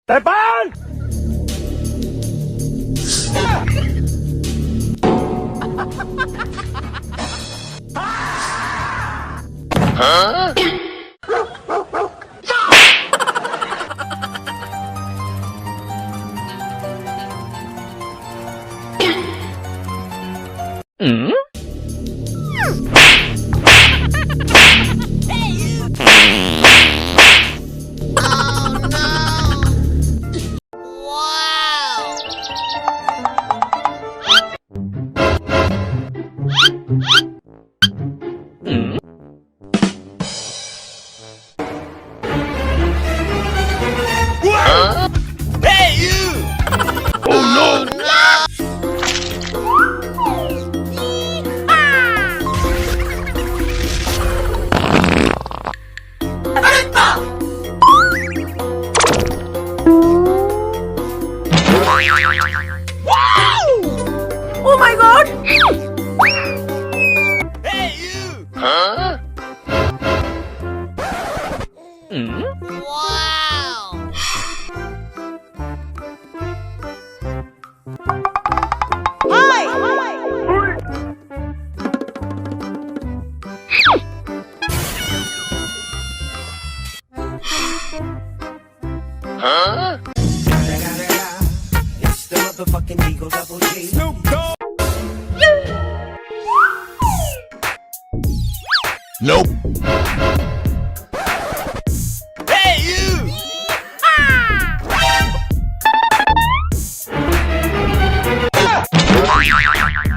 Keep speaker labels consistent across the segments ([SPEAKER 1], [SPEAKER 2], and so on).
[SPEAKER 1] Tepan!
[SPEAKER 2] Huh?
[SPEAKER 1] Mm?
[SPEAKER 3] Hey, you! Oh no! Wow!
[SPEAKER 1] Mm?
[SPEAKER 2] Huh?
[SPEAKER 3] Hey, you!
[SPEAKER 2] Oh no!
[SPEAKER 4] Oh my god!
[SPEAKER 3] Hey, you!
[SPEAKER 2] Huh?
[SPEAKER 1] Mm?
[SPEAKER 3] Wow!
[SPEAKER 4] Hi!
[SPEAKER 2] Huh?
[SPEAKER 5] It's the motherfucking Eagle Double G.
[SPEAKER 1] Snoop Dogg!
[SPEAKER 2] Nope.
[SPEAKER 3] Hey, you!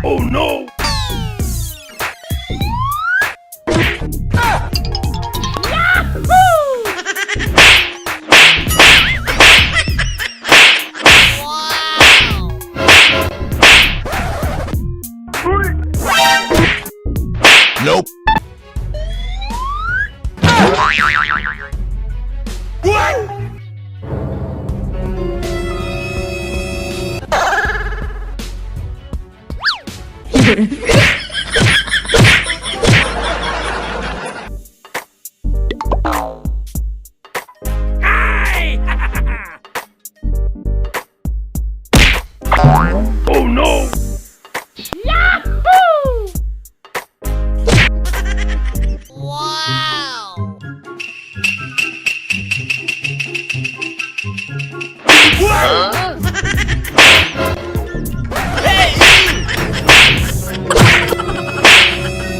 [SPEAKER 1] Oh no!
[SPEAKER 3] Wow!
[SPEAKER 2] Nope.